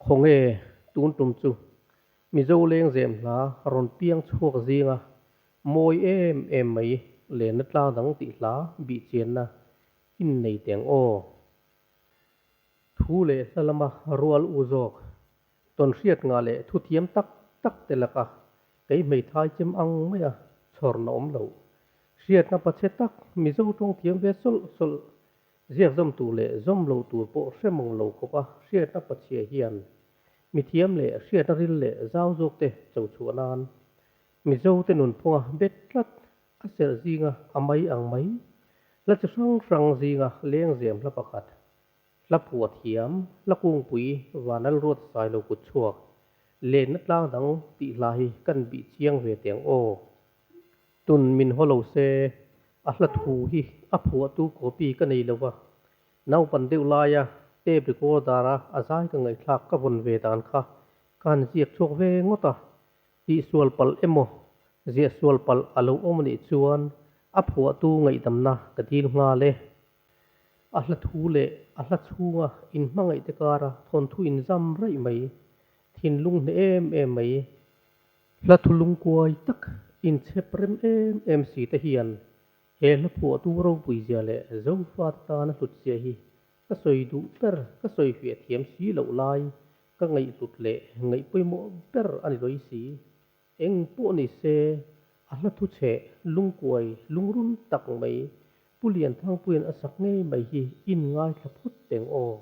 Khawnge tun tum chu Mizo lengzem hla rawn piang chhuak zinga mawi em em mai lenna tlang dang tih hla bih chianna in nei teng aw. Thu leh hla lama rual u zawk tawn hriat ngah leh thu thiam tak tak te laka kei hmeithai chem ang maia chhawrna awm loh. Hriatna pachhe tak Mizo tawng thiam ve sawlh sawlh Ziak zawm tur leh zawm lo tur pawh hre mawng lo khawpa hriatna pachhia hian mithiam leh hriatna ril leh zau zawkte cho chhuah nan Mizote nunphunga bet tlat a serh zinga a mai ang mai hla chi hrang hrang zinga lengzem hla pakhat, hla phuah thiam, hla kungpui Vanal Ruat Sailo kut chhuak, lenna tlang dang tih hla hi kan bih chiang ve teng aw. Tun min haw lo se, a hla thu hi a phuahtu copy ka nei lo va, naupan deuh laia tape recorder a a zai ka ngaihthlak ka vawn ve dan kha ka han ziak chhuak ve ngawt a, tihsual palh emaw ziahsual palh a lo awm anih chuan a phuahtu ngaihdamna ka dil nghal e. A hla thu leh a hla chhunga inhmangaihte kara thawnthu inzam raih mai, thinlung hneh em em mai. Hla thulungkuai tak inchhep rem em em si te hian he hla phuahtu ropui zia leh Zofate tana hlut zia hi ka sawi duh ber, ka sawi fiah thiam si loh lai ka ngaihhlut leh ngaih pawimawh ber a ni lawih si. Eng pawh ni se, a hla thu chheh lungkuai lungrun tak mai Pu Lianthangpuia'n a sak ngei mai hi in ngaithla phawt teng aw.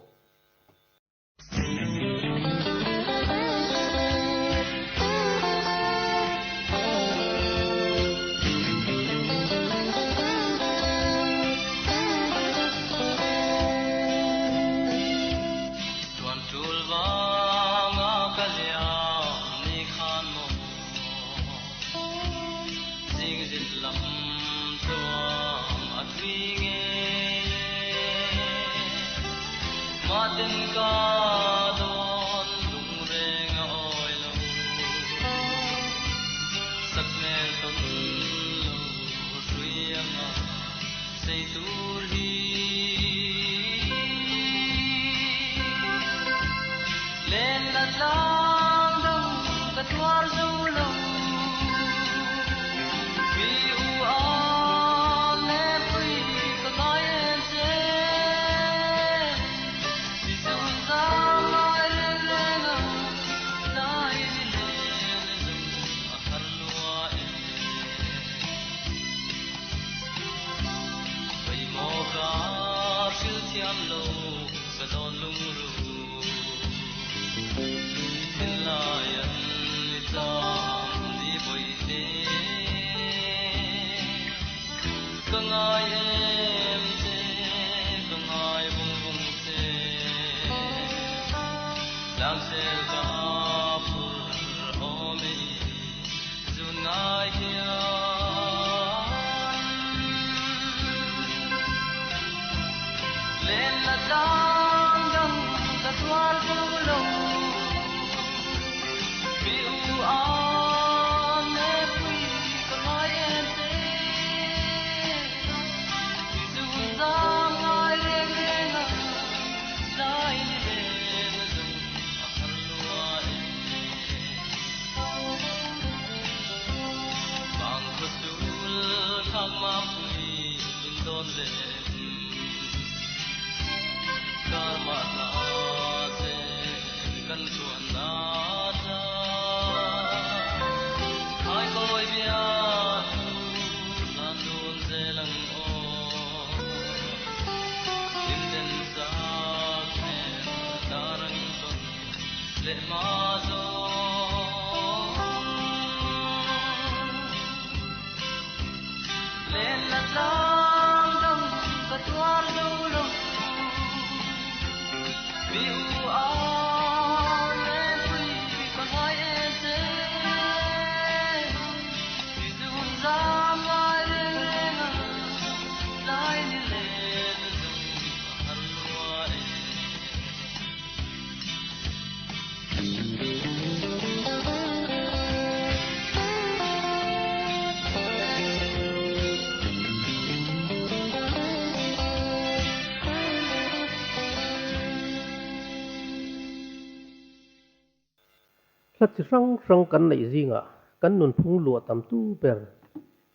Hla chi hrang hrang kan neih zingah kan nunphung luah tam tu ber,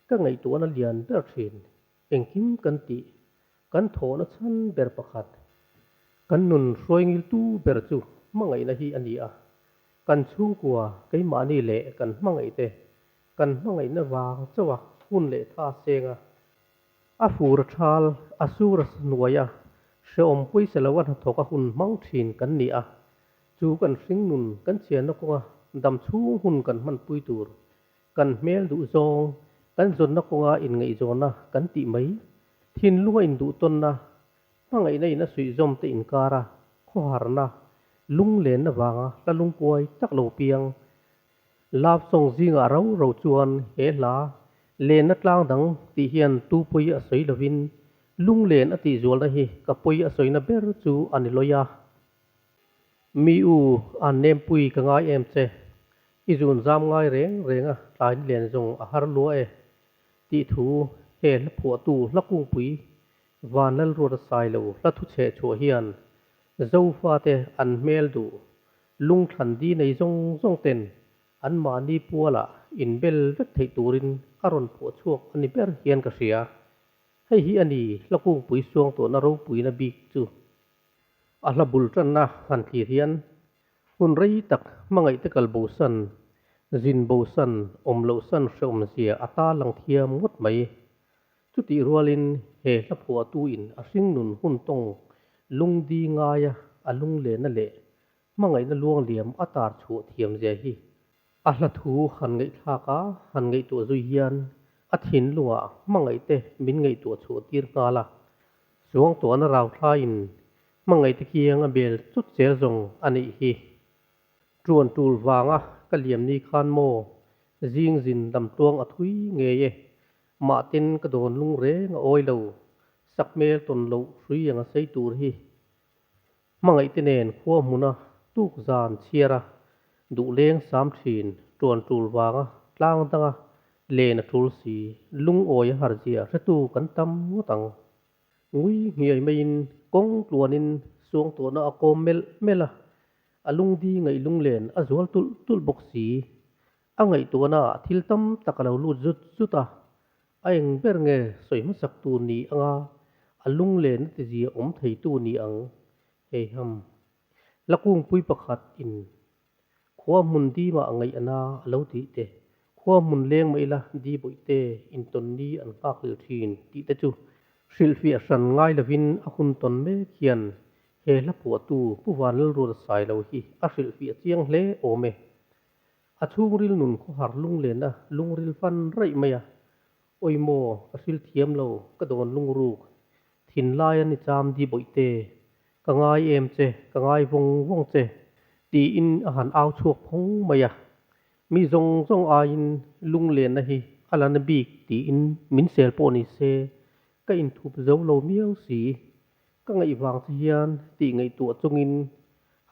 ka ngaihtuahna lian ber thin, engkim kan tih, kan thawhna chhan ber pakhat, kan nun hruaingiltu ber chu hmangaihna hi a ni a. Kan chhungkua, keimahni leh kan hmangaihte kan hmangaihna vang chauha hun leh tha senga A fur a thal, a sur a hnuai a, hrehawm pawisa lo a hnathawk a hun hmang thin kan ni a, chu kan hringnun kan chianna kawnga dam chhung hun kan hmanpui tur, kan hmel duh zawng, kan zawnna kawnga inngaihzawnna kan tih mai, thinlunga induhtawnna, hmangaihna in a suihzawm te inkara khawharna, lunglenna vanga hla lungkuai tak lo piang Love song zingah rau rau chuan he hla lenna tlang dang tih hian tu pawi a sawi lovin lunglen a tih zualna hi ka pawi a sawina ber chu a ni lawi a. Mi u an nempui ka ngai em che, i zun zam ngai reng reng a tlai ni len zawng a har lua e tih thu he hla phuahtu hla kungpui Vanlalruat a sai lo hla thu chheh chhuah hian Zofate an hmel duh Lungthlan di nei zawng zawng ten anmahni pualah inbel vek theih turin a rawn phuah chhuak a ni ber hian ka hria. Hei hi a ni hla kungpui suang tawhna ropuina bik chu. A hla bul tanna han thlir hian hun rei tak hmangaihte kal bosan, zin bosan, awm lohsan hrehawmzia a ta lang thiam ngawt mai. Chutih rualin he hla phuahtuin a hringnun hun tawng lungdi ngaia a lunglenna leh hmangaihna luangliam a tar chhuah thiam zia hi a hla thu han ngaihthlak a, han ngaihtuah zui hian a thinlungah hmangaihte min ngaihtuah chhuah tir nghal a. Suangtuahna rauthlaiin hmangaihte kiang a bel chut zel zawng a neih hi. Tuan tul vanga ka liam ni khan maw zing zin damtluang a thui ngei e, mahten ka dawn lung reng a awi lo, sakhmel tawn loh hrui ang a sei tur hi. Hmangaihte nen khua hmuna tuk zan chhiar a, duh leng sam thin, tuan tul vanga tlang danga len a tul si, lungawi a harzia hretu kan tam ngawt ang. Ngui nghiai maiin kawng tluanin suangtuahna a kawm melh melh a, a lungdi ngaih lunglen a zual tulh tulh bawk si. A ngaihtuahna ah thil tam tak a lo lut zut zut a, a eng ber nge sawi hmasak tur ni anga a lunglenna tizia awm theitu ni ang heiham. La kungpui pakhat in Khua hmun dimah ngaih ana a lo tih te, khua hmun leng mai la di bawih te intawn ni an nghak leh thin tih te chu hrilhfiah hran ngai lovin a hun tawn mek hian he hla phuahtu Pu Vanlalruata Sailo hi a hrilhfiah chiang hle awm e. A chhungril nun khawhar lunglenna lungril fan raih mai a, Awi maw, ka hril thiam lo, ka dawn lungruk, thinlai a ni cham di bawih te, ka ngai em che, ka ngai vawng vawng che, tiin a han au chhuak phawng mai a. Mi zawng zawng aiin lunglenna hi a la na bik tiin min sel pawh ni se, ka inthup zo lo miau si. Ka ngaih vang che hian tih ngaihtuah chungin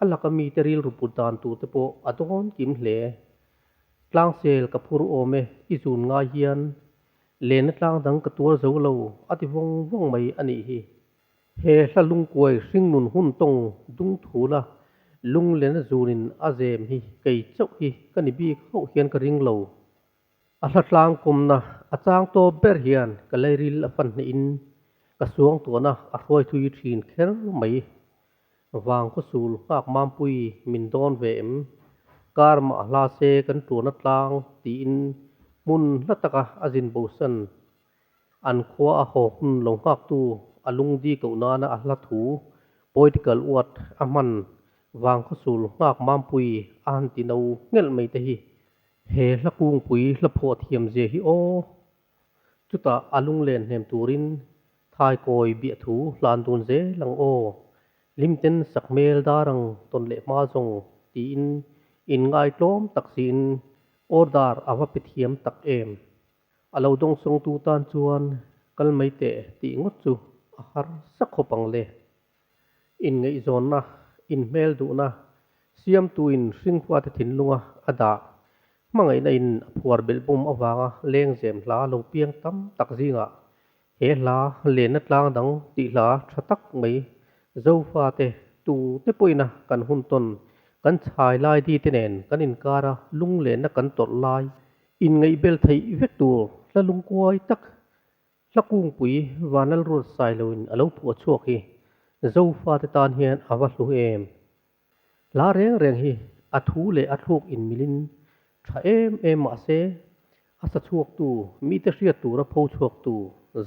a laka mite rilru put dan tur te pawh a dawn kim hle. Tlangsel ka phur awm e, i zun ngai hian lenna tlang dang ka tuar zo lo a ti vawng vawng mai a nih hi. He hla lungkuai hringnun hun tawng dung thula lunglenna zunin a zem hi kei chauh hi ka ni bik hauh hian ka ring lo. A hla tlangkawmna a chang tawp ber hian ka leiril a fan hnehin ka suangtuahna a hruai thui thin kher mai. Vang khawsul nghak mampui min dawn ve em? Kar mah hla se kan tuahna tlang tiin hmun hla taka a zin bosan an khua a haw hun lo nghaktu a lungdi koh nana a hla thu poetical word a hman vang khawsul nghak mampui a han ti no nghelh mai te hi He hla kungpui hla phuah thiam zia hi aw. Chutah a lunglen hnem turin thaikawi biahthu hlan dun zel ang aw. Limten sak hmel dar ang tawn leh hma zawng tiin inngaitlawm tak siin order a va pe thiam tak em. A lo dawngsawngtu tan chuan kal mai teh tih ngawt chu a harsa khawp ang le. Inngaihzawnna, inhmel duhna, siamtuin hringhuate thinlunga a dah, hmangaihna in a phuar belhbawm avanga lengzem hla lo piang tam tak zingah he hla lenna tlang dang tih hla tha tak mai Zofate tute pawhina kan hun tawn Kan chhai lai di te nen kan inkara lunglenna kan tawrh lai inngaihbel theih vek tur hla lungkuai tak Hla kungpui Vanlalruat Sailoin a lo phuah chhuak hi Zofate tan hian a va hlu em? Hla reng reng hi a thu leh a thluk inmilin tha em em mah se, a sa chhuaktu, mite hriat tura pho chhuaktu,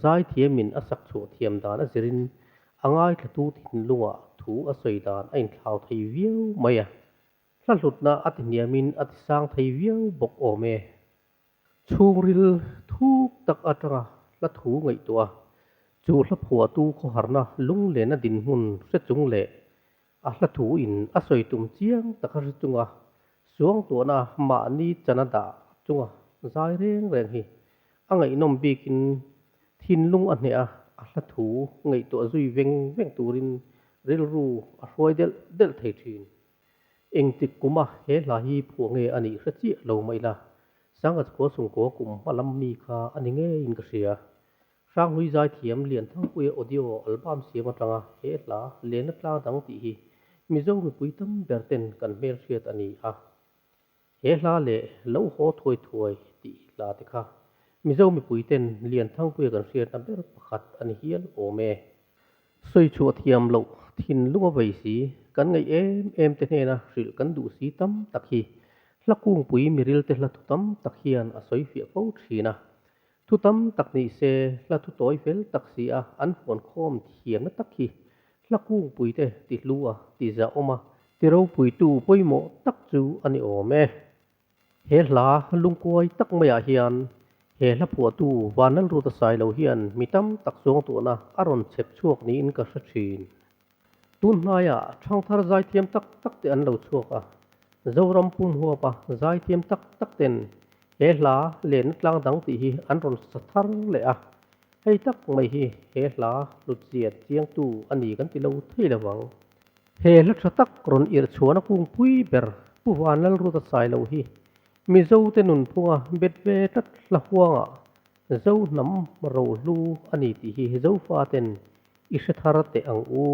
zaithiamin a sak chhuah thiam dan a zirin a ngaithlatu thinlungah thu a sawi dan a inthlau thei viau mai a. Hla hlutna a tihniamin a tisang thei viau bawk awm e. Chhungril thuk tak atanga hla thu ngaihtuah a, chu hla phuahtu khawharna lunglenna dinhmun hre chung leh a hla thu in a sawi tum chiang taka hre chunga suangtuahna mahni chana dah chunga zai reng reng hi a ngaihnawm bikin thinlung a hneh a, a hla thu ngaihtuah zui veng veng turin rilru a hruai delh delh thei thin. Engtik kuma he hla hi phuah nge a nih hre chiah lo mah ila, Sangha chukua chhungkaw kum hma lam mi kha a ni ngeiin ka hria. Hranghlui zaithiam Lianthangpuia audio album siam atanga he hla Lena Tlang Dang tih hi Mizo mipui tam ber ten kan hmelhriat a ni a. He hla leh Lo Haw Thuai Thuai tih hla te kha Mizo mipui ten Lianthangpuia kan hriatna ber pakhat a ni hial awm e. Sawi chhuah thiam loh thinlung a vei si, kan ngaih em em te hnena hrilh kan duh si tam tak hi hla kungpui miril te hla thu tam tak hian a sawi fiah fo thin a. Thu tam tak ni se hla thu tawi fel tak si a an huan khawm thiamna tak hi hla kungpui te ti hlu a, ti zahawm a, ti ropuitu pawimawh tak chu a ni awm e. He hla lungkuai tak maiah hian he hla phuahtu Vanlalruta Sailo hian mi tam tak chuangtuahna a rawn chhep chhuak niin ka hre thin. Tun hnaiah thangthar zaithiam tak tak te an lo chhuak a, Zoram pum huapa zaithiam tak tak ten he hla lenna tlang dang tih hi an rawn sa thar leh a, hei tak mai hi he hla hlutzia chiangtu a ni kan ti lo thei lo vang. He hla tha tak rawn irh chhuahna kungpui ber Pu Vanlalruta Sailo hi Mizote nunphunga bet ve tlat hla huangah Zo hnam rohlu a ni tih hi Zofaten i hre thar teh ang u.